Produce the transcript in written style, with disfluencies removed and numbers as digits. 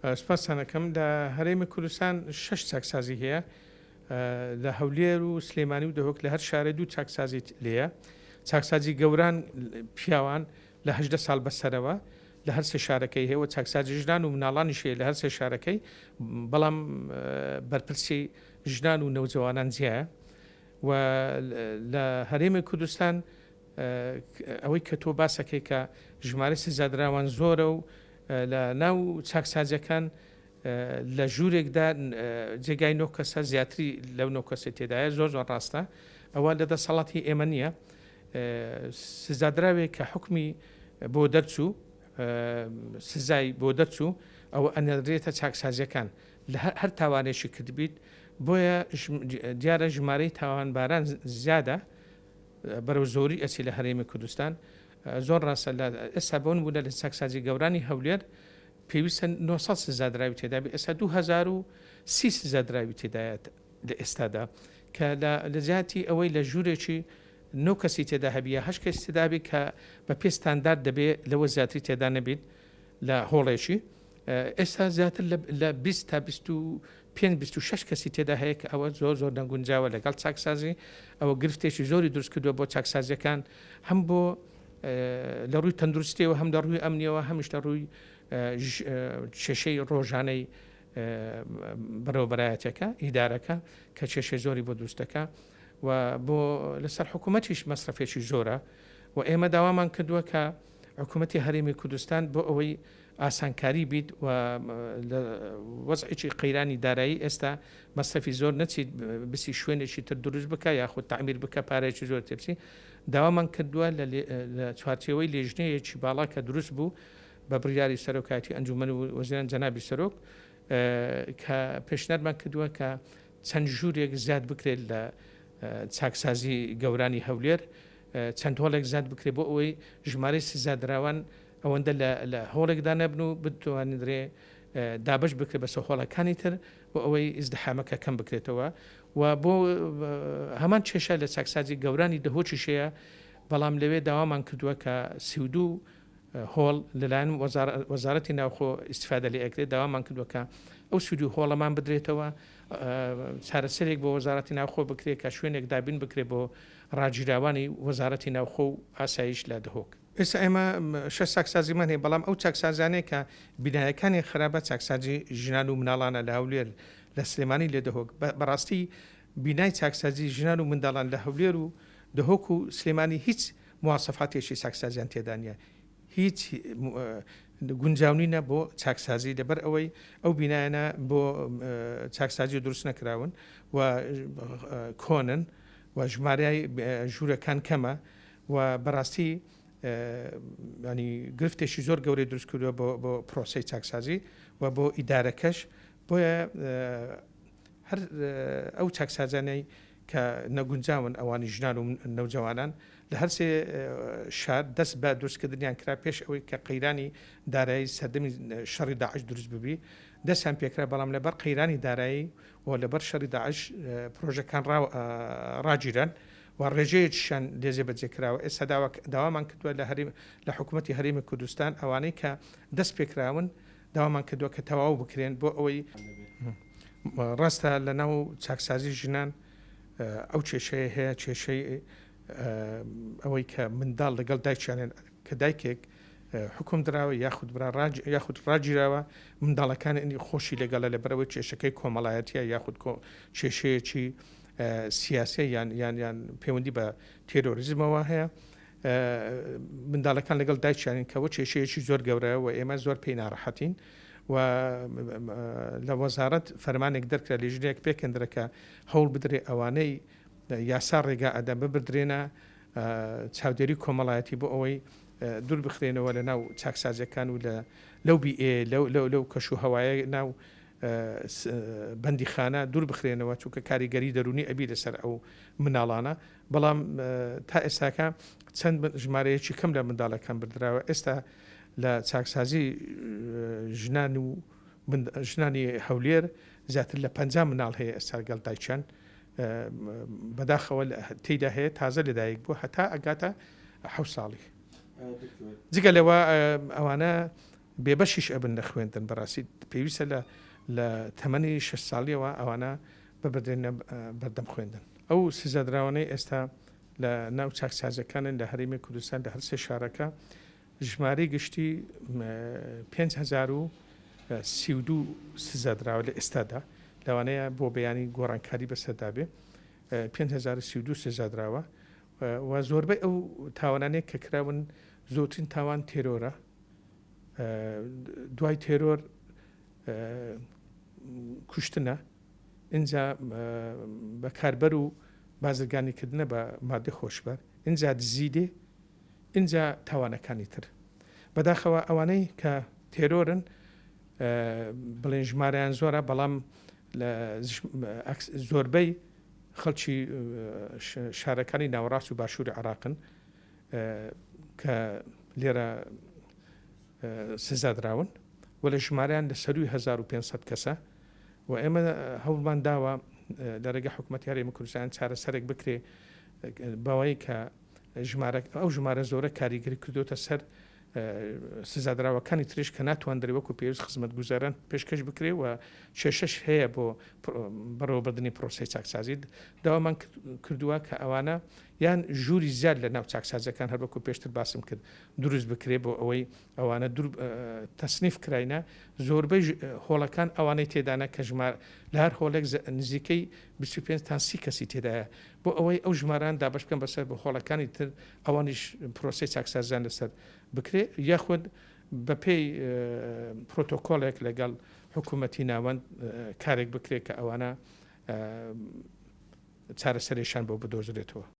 سپاستان ئەکەم. لە هەرێمی کوردستان شەش چاکسازی هەیە لە هەولێر و سلێمانی و دهۆک لە هەر شارێ دوو چاکسازی لێیە چاکسازی گەوران پیاوان لە 18 ساڵ بەسەرەوە لە هەر سێ شارەکەی هەیە و چاکسازی ژنان و مناڵانیش هەیە لە هەر سێ شارەکەی بەڵام بەرپرسی ژنان و نەوجەوانان جیایە و لە هەرێمی کوردستان ئەوەی کە تۆ باسەکەی کە ژمارەی سزادراوان زۆرە و لە ناو چاکسازیەکان لە ژوورێکدا جێگای نۆ کەسە زیاتری لەو نۆ کەسە تێدایە زۆر زۆر ڕاستە ئەوە لە دەسەڵاتی ئێمە نییە سزادراوێک کە حکمی بۆ دەرچوو سزای بۆ دەرچوو ئەوە ئەنێرێتە چاکسازیەکان لە هەر تاوانێکی کردبیت بۆیە دیارە ژمارەی تاوانباران زیادە بەرەو زۆری ئەچی لە هەرێمی کوردستان زۆر ڕاستە لە ئێستا بۆ نموونە لە چاکسازی گەورانی هەولێر پێویستە 900 سزادراوی تێدا بێ ئێستا 2030 سزادراوی تێدایە لە ئێستادا کە لە جیاتی ئەوەی لە ژوورێکی نۆ کەسی تێدا هەبی یا هەشت کەسی تێدا بی کە بە پێ ستاندارد دەبێ لەوە زیاتری تێدا نەبیت لە هۆڵێکی ئێستا زیاتر لە 20 تا 25 26 کەسی تێدا هەیە کە ئەوە زۆر زۆر نەگونجاوە لەگەڵ چاکسازی ئەوە گرفتێکی زۆری دروست کردووە بۆ چاکسازیەکان هەم بۆ لە ڕووی تەندروستیەوە هەم لە ڕووی ئەمنیەوە هەمیش لە ڕووی کێشەی ڕۆژانەی بەڕێوەبەرایەتەکە ئیدارەکە کە کێشەی زۆری بۆ دروست دەکا و بۆ لەسەر حکوومەتیش مەسرەفێکی زۆرە و ئێمە داوامان کردووە کە حکوومەتی هەرێمی کوردستان بۆ ئەوەی ئاسانکاری بیت و لە وەزعێکی قەیرانی دارایی ئێستا مەسرەفی زۆر نەچیت بچی شوێنێکی تر دروست بکە یاخود تەعمیر بکە پارەیەکی زۆر تێبچی داوامان کردووە لە چوارچێوەی لێژنەیەکی باڵا کە دروست بوو بە بڕیاری سەرۆکایەتی ئەنجومەن و وەزیران جەنابی سەرۆک کە پێشنیارمان کردووە کە چەند ژوورێک زیاد بکرێت لە چاکسازی گەورانی هەولێر چەند هۆڵێک زیاد بکرێت بۆ ئەوەی ژمارەی سزادراوان ئەوەندە لە هۆڵێکدا نەبن و بتوانرێ دابش بکرێت بەسە هۆڵەکانی تر بۆ ئەوەی ئیزدحامەکە کەم بکرێتەوە و بۆ هەمان کێشە لە چاکسازی گەورانی دهۆکیش هەیە بەڵام لەوێ داوامان کردووە کە 32 هۆڵ لەلایەن وەزارەتی ناوخۆ ئیسفادە لێ ئەکرێت داوامان کردووە کە ئەو 32 هۆڵەمان بدرێتەوە چارەسەرێک بۆ وەزارەتی ناوخۆ بکرێت کە شوێنێک دابین بکرێت بۆ ڕاگیراوانی وەزارەتی ناوخۆ و ئاسایش لە دهۆک. ئێستا ئێمە شەش چاکسازیمان هەیە، بەڵام ئەو چاکسازیانەی کە بینایەکانی خراپە چاکسازی ژنان و مناڵانە لە هەولێر، لە سلێمانی، لە دهۆک. بەڕاستی بینای چاکسازی ژنان و منداڵان لە هەولێر و دهۆک و سلێمانی هیچ مواسەفاتێکی چاکسازیان تێدا نییە. هیچ گونجاو نینە بۆ چاکسازی لەبەر ئەوەی ئەو بینایانە بۆ چاکسازی دروست نەکراون و کۆنن و ژمارەی ژوورەکان کەمە و بەڕاستی ینی گرفتێکی زۆر گەورەی دروست کردووە بۆ بۆ پرۆسەی چاکسازی و بۆ ئیدارەکەش بۆیە هەر ئەو چاکسازانەی کە نەگونجاون ئەوانی ژنان و نەوجەوانان لە هەرسێ شار دەست بە دروستکردنیان کرا پێش ئەوەی کە قەیرانی دارایی سەردەمی شەڕی داعش دروست ببی دەستیان پێکرا بەڵام لەبەر قەیرانی دارایی و لەبەر شەڕی داعش پرۆژەکان ڕاگیران و ڕێژەیەکیشیان لێ جێبەجێ کراوە، ئێستا داوامان کردووە لە هەرێم لە حکوومەتی هەرێمی کوردستان ئەوانەی کە دەست پێکراون داوامان کردووە کە تەواو بکرێن بۆ ئەوەی ڕاستە لە ناو چاکسازی ژنان ئەو کێشەیە هەیە کێشەی ئەوەی کە منداڵ لەگەڵ دایکیانێن کە دایکێک حکوم دراوە یاخود برا یاخود ڕاگیراوە منداڵەکانی خۆشی لەگەڵە لەبەرەوەی کێشەکەی کۆمەڵایەتیە یاخود کێشەیەکی سیاسیە یان یان یان پەیوەندی بە تێرۆریزمەوە هەیە منداڵەکان لەگەڵ دایکیانین کەەوە کێشەیەکی زۆر گەورەیە و ئێمە زۆر پێی ناڕەحەتین و لە وەزارەت فەرمانێک دەرکرا لیژنەیەک پێکەندرە کە هەوڵ بدرێ ئەوانەی یاسا ڕێگا ئەدە ببردرێنە چاودێری کۆمەڵایەتی بۆ ئەوەی دوور بخرێنەوە لە ناو چاکسازیەکان و لە لەو بی لەو لەو لەو کەش و هەوایە ناو بەندیخانە دوور بخرێنەوە چونکە کاریگەری دەروونی ئەبی لەسەر ئەو مناڵانە بەڵام تا ئێستاکە چەند ژمارەیەکی کەم لە منداڵەکان بردراوە ئێستا لە چاکسازی ژنان و ژنانی هەولێر زیاتر لە 50 مناڵ هەیە ئێستا گەڵ دایکیان بەداخەوە تێدا هەیە تازە لەدایک بوو هەتا ئەگاتە حە ساڵی جگە لەوە ئەوانە. بێبەشیش ئەبن لە خوێندن. بەڕاستی پێویستە لە لە تەمەنی شەش ساڵیەوە ئەوانە ببردرێنە بەردەم خوێندن. ئەو سزادراوانەی ئێستا لە ناو چاکسازیەکانن لە هەرێمی کوردستان لە هەرسێ شارەکە ژمارەی گشتی 5032 سزادراوە لە ئێستادا، لەوانەیە بۆ بەیانی گۆڕانکاری بەسەردا بێ، 5032 سزادراوە و زۆربەی ئەو تاوانانەی کە کراون زۆرترین تاوان تێرۆرە، دوای تێرۆر کوشتنە، ئینجا بەکاربەر و بازرگانیکردنە بە مادەی هۆشبەر، ئینجا دزی دێ، ئینجا تاوانەکانی تر. بەداخەوە ئەوانەی کە تێرۆرن بڵێن ژمارەیان زۆرە، بەڵام زۆربەی خەڵکی شارەکانی ناوەڕاست و باشووری عێراقن کە لێرە سزادراون و لە ژمارەیان لە سەرووی 1500 کەسە و ئێمە هەوڵمان داوە لە ڕێگە حکوومەتی هەرێمی کوردستان چارەسەرێک بکرێ بەوەی کە ژمارە ئەو ژمارە زۆرە کاریگەری کردوتە سەر سزادراوەکانی تریش کە ناتواندرێ وەکو پێویست خزمەتگوزاران پێشکەش بکرێ و کێشەش هەیە بۆ بەڕێوەبردنی پرۆسەی چاکسازی. داوامان کردووە کە ئەوانە یان ژووری زیاد لە ناو چاکسازیەکان هەر وەکو پێشتر باسم کرد دروست بکرێ بۆ ئەوەی ئەوانە دوور تەسنیف کراینە زۆربەی هۆڵەکان ئەوانەی تێدانە کە ژمار لە هەر هۆڵێک نزیکەی 25 تا 30 کەسی تێدایە بۆ ئەوەی ئەو ژماران دابەش بکەن بەسەر بە هۆڵەکانی تر ئەوانیش پرۆسەی چاکسازیان لەسەر بکرێ یاخود بەپێی پرۆتۆکۆلێک لەگەڵ حکوومەتی ناوەند کارێک بکرێت کە ئەوانە چارەسەرێکیان بۆ بدۆزرێتەوە.